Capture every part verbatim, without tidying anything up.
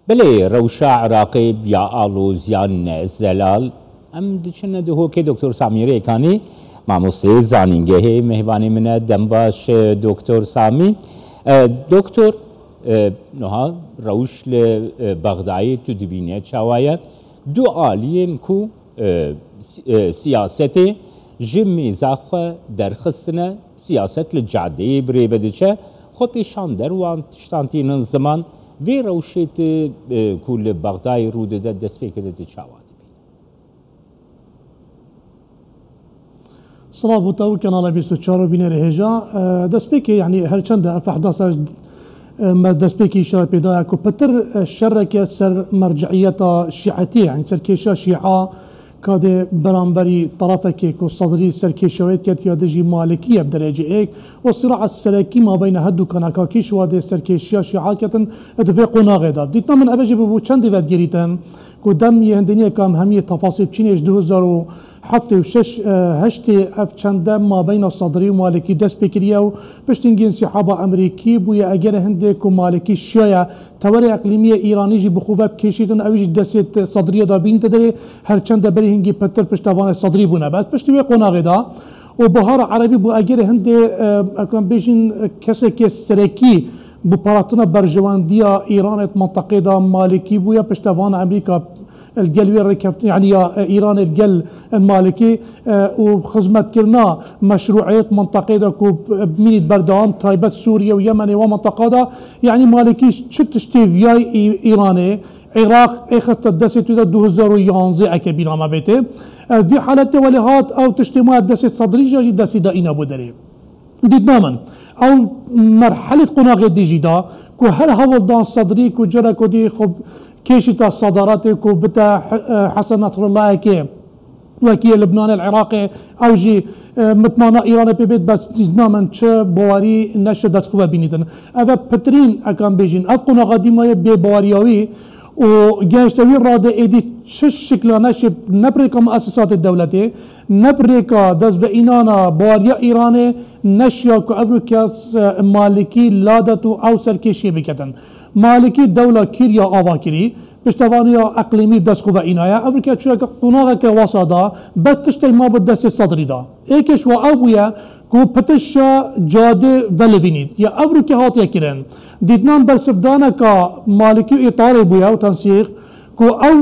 Belê, rewşa Iraqê ya aloziyan ne zelal. Em diçine di hokê Doktor Samî Rêkanî, mamosteyê zanîngehê, mêvanê min e. Dem baş, e, Doktor Samî. E, Doktor, e, niha rewş li, e, Bexdayê tu dibîne çawa ye? Du aliyên ku, e, si-, e, siyasetê ji mêza xwe derxistine, siyaset li cadeyê bi rê ve diçe, xwe pêşan der wan tiştan tînin ziman, vê rewşê ti, e, ku li Bexdayê rû dide, destpêkê de tu çawa dibînî? Silav bo te û Kanala bîst û çar û bînerê hêja. E, destpêkê, yanî her çend ev ehdasa, e, me destpêkê îşare pê daye ku pitir, e, şereke ser merciyeta şietî, yanî serkêşiya şia, ka dê beramberî terefekê ku Sedrî serkêşiya wê diket ya dijî Malikî ye bi derecê êk û sîraa serekî mabeyna her du kaneka kî şiwa dê serkêşiya şia ketin di vê qonaxê de. Dîtina min ev e jî bi bo çendê vedigirîtin ku dem yê hindiniyê kam hemiyê tefasîl biçînê ji du hezar û heftê û şeş, e, heştê ev çende mabeyna Sedrî û Malikî dest pê kiriye û piştî hingî însîhaba Amerîkî bûye. Eger hindê ku Malikî şiyaye tewerê eqlîmî yê Îranî jî bi xwe ve bikêşîtin, ew jî destê te-, Sedriyê de bînîte derê, her çende berî hingî pitir piştevanê Sedrî bûne. Bes piştî wê qonaxê de û Bihara Erebî bû, eger hindê, e, ekan bêjin, e, kesekê serekî bi parastina berjewendiya Îranê di mintaqê de Malikî bûye, piştevana Amerîka li gel wê rêkeftin, yanî ya, e, Îranê li gel, e, Malikî, e, û xizmetkirina meşrûiyet mintaqê de ku, e, mînî berdewam, taybet Sûriye û Yemenê wa mintaqa de, yanî Malikî çi tiştê viyay Î-, Îranê, Iraq ê xiste destê tu de du hezar û yanzê eke bîra me bêtê. E, vî haletê welê hat ew tiştê ma destê Sedrî jî destê de îna bû derê. Dîtina min, ew merhelê di qonaxê dî jî da ku her hewldan Sedrî ku cara ku dî xwe kêşîta sedaretê ku bite He-, e, Hesen Nasrullahekê wekî yê Libnanê, li Iraqê, ew jî, e, mitmana Îranê pê bêt, bes dîtina min çi bawerî neşe dest xwe ve bînîtin. Ev e pitirîn, ekan bêjin, ev qonaxa dî maye bêbaweriyawî û gehişte wî radê êdî çi şikla neşe ne bi rêka muesesatê dewletê, ne bi rêka dest ve înana baweriya Îranê, neşiya ku ev kes, e, Malikî ladet û ew serkêşiyê biketin. Malikî dewla Kîrya ava kirî, piştevaniya eqlîmî bi dest xwe ve înaye. Ev ke çûyeke qonaxeke wesa da, bes tiştek ma bi destê Sedrî da. Êkê ji wa ew bûye ku pitişa cadê velivînît. Ya ev rûkê hatiye kirin. Dîtnan bersivdaneka Malikî û Îtarê bûye û Tensîq ku ew,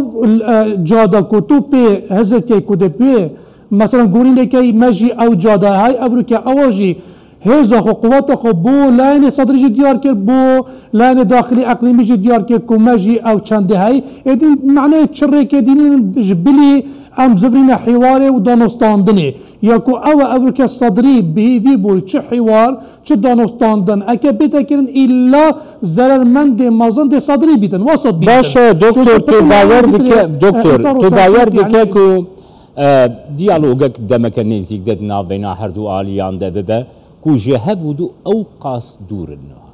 e, cada ku tu pê hizirkê ku dê pê, mesela gorînekey me jî ew cada hey, ev rûkê ewa jî hêza xwe, quweta xwe bo layînê Sedrî jî diyar kir, bo layînê daxilî eqlîmî jî diyar kir ku me jî ew çendê hey. Êdî manayê çi rêkê dînî ji bilî em zivrîne hîwarê û danostandinê. Ya ku ew e, ev rûke Sedrî bi hîvî bû çi hîwar, çi danostandin. Eke bête kirin îlla zerermendê mezin dê Sedrî bîtin. Wesat bîtin. Baş e, doktor, tu bawer dike, doktor, tu bawer dike ku, e, diyalogek demeke nêzîk de di navbeyna her du aliyan de bibe ku ji hev û du ew qas dûr in niha?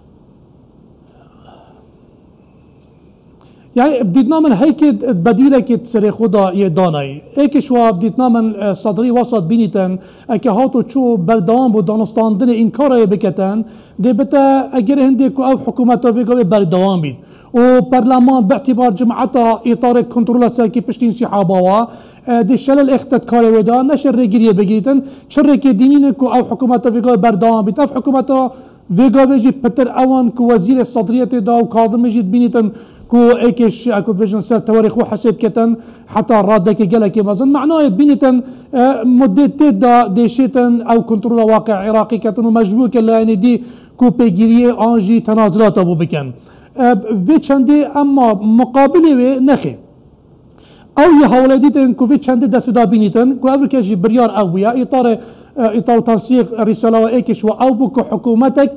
Yani, bi dîtina min heykê bedîlekê di serê xwe de yê danayî. Êkê ji wa bi dîtina min, e, Sedrî wesat bînîtin, eke hato çû berdewam bû danostandinê înkara yê biketin, dê bite eger hindê ku ev hikûmeta vê gavê berdewam bît. Û perleman bi îtîbar cemaeta îtarê kontrola serkî piştî însîhaba wa, e, dê şelel êxte di karê wê de, neşe rêgiriyê bigirîtin, çi rêkê dînî ne ku ev hikûmeta vê gavê berdewam bît. Ev hikûmeta Vê gavê jî pitir ewan ku wezîrê sedriyetê da û Kazimê jî dibînîtin ku êkê şi-, ku bêjin ser tewerê xwe hesêb ketin, heta radekê gelekê mezin. Manayê dibînîtin, e, mudê tê da dêşêtin ew kontrola waqê Iraqê ketin û mecbûr ke layînê dî ku pêgiriyê an jî tenazilata bo bikin. E, vê çendê emma muqabilê wê nexê. Ew yê hewlê dîtin ku vê çendê destê da bînîtin, ku ev rike jî biryar ew bûye. Îtarê, e, îtar û tansîq rîsala we êkê ji we ew bû ku hikûmetek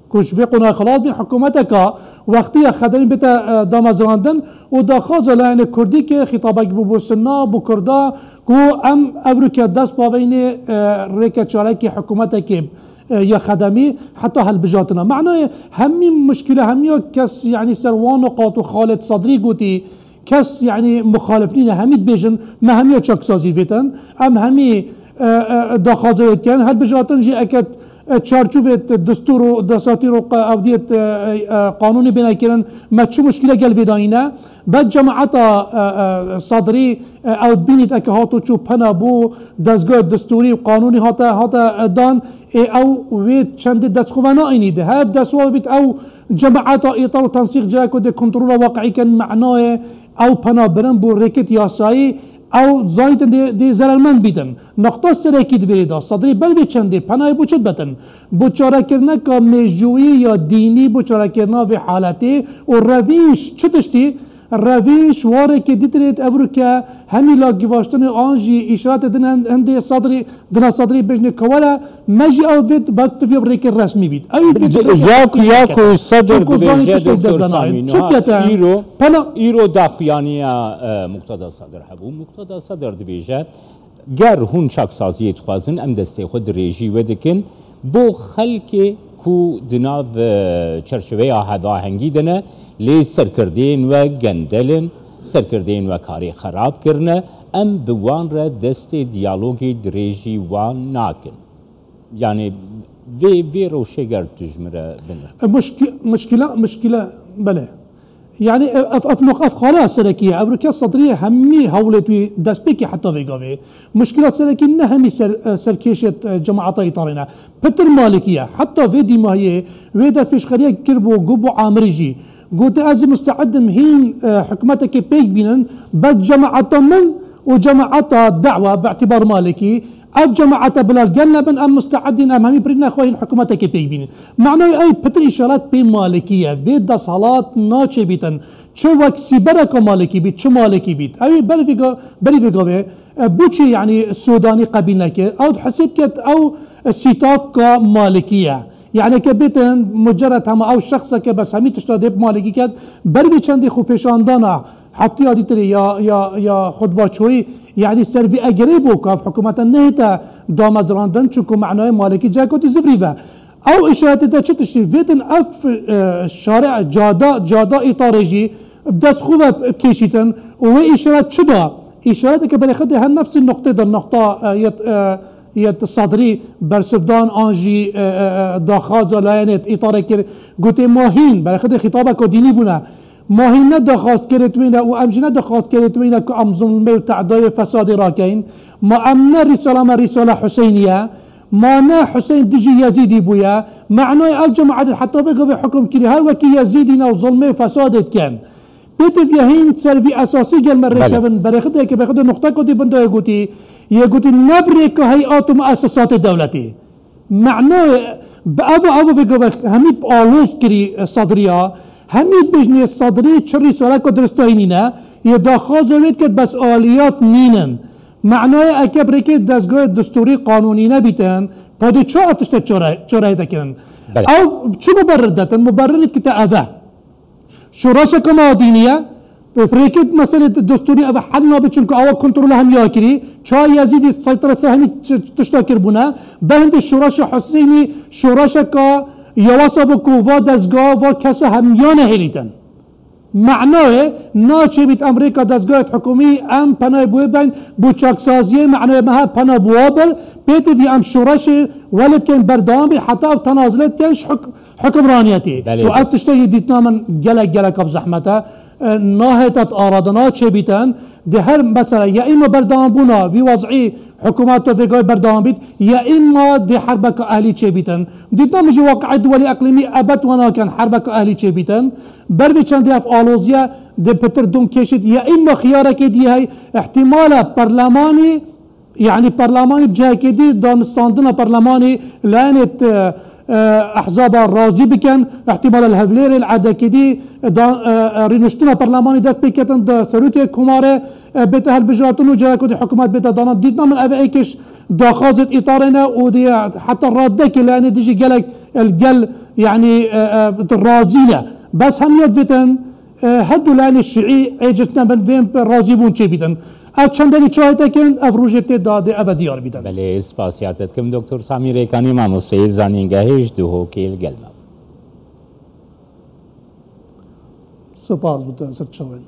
ku ji vê qonaxê xilas bî, hikûmeteka wextî ya xedemî bête, e, damezrandin û daxwaza layînê kurdî ke xîtabek bû bo Sunna, bo Kurda, ku em ev rike dest baveynê, e, rêke çarekê hikûmetekê, e, ya xedemî heta hilbijartina. Manayê hemî muşkîle, hemiya kes, yanî ser wan nuqat û Xalid Sedrî gotî, Kes, yanî, muxalif nîne, hemî dibêjin, me hemiya çaksazî vêtin, em hemî, e, e, daxwaza wê dikin, hilbijartin jî eke e, çarçovê destûr û desatîr û qa-, ew diyet, e, e, qanûnê bêne kirin, me çi muşkîle gel vê dayîne? Bed cemaeta, e, e, Sadrî, e, ew bînît eke hato çû pena bû dezgehê destûrî û qanûnî hate, hate, e, dan, ê ew wê çendê destxwe ve naînî de. Her destwa bît ew cemaeta îtar û tensîq ciheko dê kontrola waqiî ken, menayê ew pena birin bo rêkêt yasayî, ew zanîtin dê, dê zerermend bîtin. Noqta serekî di vê rê de, Sadrî ber vê çendê penayê bo çi dibetin? Bo çarekirina ka mêjûyî ya dînî, bo çarekirina vê haletê û revîş çi tiştî? Revîş wareke dîtirêt evroke hemî la givaştinê an jî îşaretê din hin-, hindê Sadrî, dina Sadrî bêjnê ka were, me jî ew vê bes tivya bi rêkê resmî bît. Ew vê Ya ku, ya ku Sadr Çunku zanî dibêje, tiştê Doktor Samî, niha Çi kete? îro, Pena îro daxuyaniya, e, Muqteda Sadr hebû. Muqteda Sadr dibêje, ger hûn çaksaziyê dixwazin, em destê xwe dirêjî we dikin. Bo xelkê ku di nav, e, çerçeveya hevahengî de ne, lê serkirdeyên we gendel in, serkirdeyên we karê xerab kirine, em bi wan re destê diyalogê dirêjî wan nakin. Yani vê, vê rewşê ger tu ji min re binir. E, muşki-, muşkila, muşkila, belê. Yani ev, ev, ev noq-, ev xala serekî ye. Ev rike Sadriyê hemî hewlêt wî destpêkê heta vê gavê. Muşkilat serekî ne hemî ser, e, serkêşêt, e, cemaeta îtarê ne. Pitir Malikî ye. Heta vê dîmahiyê wê destpêşxeriyek kiribû, got bo Amirî jî. Gote ez ê musteedim hîn, e, hikûmetekê pêk bînin, bes cemaeta min û cemaeta dewa bi îtîbar Malikî, ev cemaeta bila li gel nebin, em musteedîn, em hemî pirîne xwe hîn hikûmetekê pêk bînin. Manayê ew pitir îşaret pê Malikî ye. Vê desthilat naçêbîtin. Çi wek sîbereka Malikî bît, çi Malikî bît. Ew ê berî vê ga-, berî vê gavê, e, boçî, yanî, Sûdanî qebîl nekir? Ew dihesib ket, ew, e, sîtavka Malikî ye. Yani ke bêtin mucerred hema ew şexseke bes hemî tişta dê bi Malikî ket, ber vê çendê xwepêşandana heftê ya dîtirê ya, ya, ya xutba çoyî, yani ser vî egerê bû ku ev hikûmete nehête damezrandin, çunku manayê Malikî cihekotî zivrî ve. Ew îşaretê te çi tiştî? Vêtin ev, e, şare, cada, cada îtarê jî bi dest xwe ve kêşîtin û wê îşaret çi da? Îşareteke berê xwe dê her nefsî noqtê de, noqta, e, yet, e, yet Sadrî bersivdan an jî, e, e, e, daxwaza layenê îtarê kir, gotê ma hîn, berê xwe dê xîtabeka dînî bûne. Ma hîn ne daxwazkerê wê ne û em jî ne daxwazkerê wê ne ku em zulmê û tedayê fesadê rakeyin. Ma em ne rîsala me rîsala Huseyniye. Ma ne Huseyn dijî Yezîdî bûye. Manayê ev cemaetê heta vê gavê hukum kirî her wekî Yezîdî ne û zulmê û fesadê dikin. Pêtivî hîn ser vî esasî gel me Belê. rêkevin. Berê xwe dê ke berê xwe dê noqteka dî bin dayê gotî. Yê gotî ne bi rêka heyat û muessesatê dewletê. Manayê bi ev, ev vê gavê hemî bi aloz kirî, e, Sadriya. Hemî dibêjnê Sadrî çi rîsaleka diristayî nîne. Yê daxwaza wê diket bes aliyat nînin. Manayê eke bi rêkê dezgehê destûrî qanûnî nebîtin, padê çi ev tişte çare-, çareyê dekirin? Belê. Ew çi muberrir detin? Muberrirî dikite ev e. Şoreşeke navdînî ye. Bi rêkê meselê destûrî ev hel nabe, çunku ewa kontrola hemiya kirî. Çawa Yezîdî seytire ser hemî ç-, tişta kirbûne. Be hindê şoreşa Huseynî şoreşeka yawasa bû ku va dezga, va kesa hemiya nehêlîtin. Manayê naçêbît em rêka dezgahê hikûmî em penayê bi wê beyn, bo çaksaziyê manayê me he pena bi wa bir, pêtivî em şoreşê welê bikeyn berdewam bî heta ev tenazilê dikin ji huk-, hukimraniyetê. Belê. Û ev tiştekî dîtina min gelek, gelek bi zehmet e. E, nahête di arada naçêbîtin. Di her mesela ya îma berdewambûna vî wezî hikûmeta vê gavê berdewam bît, ya îma dê herbeka ehlî çêbîtin. Dîtina min jî waqiê duwelî eqlîmî ebed we nakin herbeka ehlî çêbîtin. Ber vê çendê ev aloziye dê pitir dûm kêşît, ya îma xiyarekê dî hey, îhtimale perlemanî, yanî perlemanî bi cihekê dî danistandina perlemanî layenê, e, e, ehzaba razî bikin, îhtimale li Hevlêrê li erdekê dî, e, da-, e, e, rîniştina perlemanî dest pê ketin di serokê komarê, e, bête hilbijartin û cihekê dî hikûmet bête danan. Dîtina min ev êkiş daxwazêt îtarê ne û dê heta radekê layenê dî jî gelek, e, gel, yanî, e, e, razî ne. Bes hemiya divêtin, e, her du layenê şîî êciz nebin, vê razîbûn çêbîtin. Ev çendekî çayetekin, ev rojê tê da dê eve diyar bîtin. Belê, spasiya te dikim, Doktor Samî Rêkanî, mamosteyê zanîngehê ji Duhokê li gel me bû. Spas bi te, ser çavên.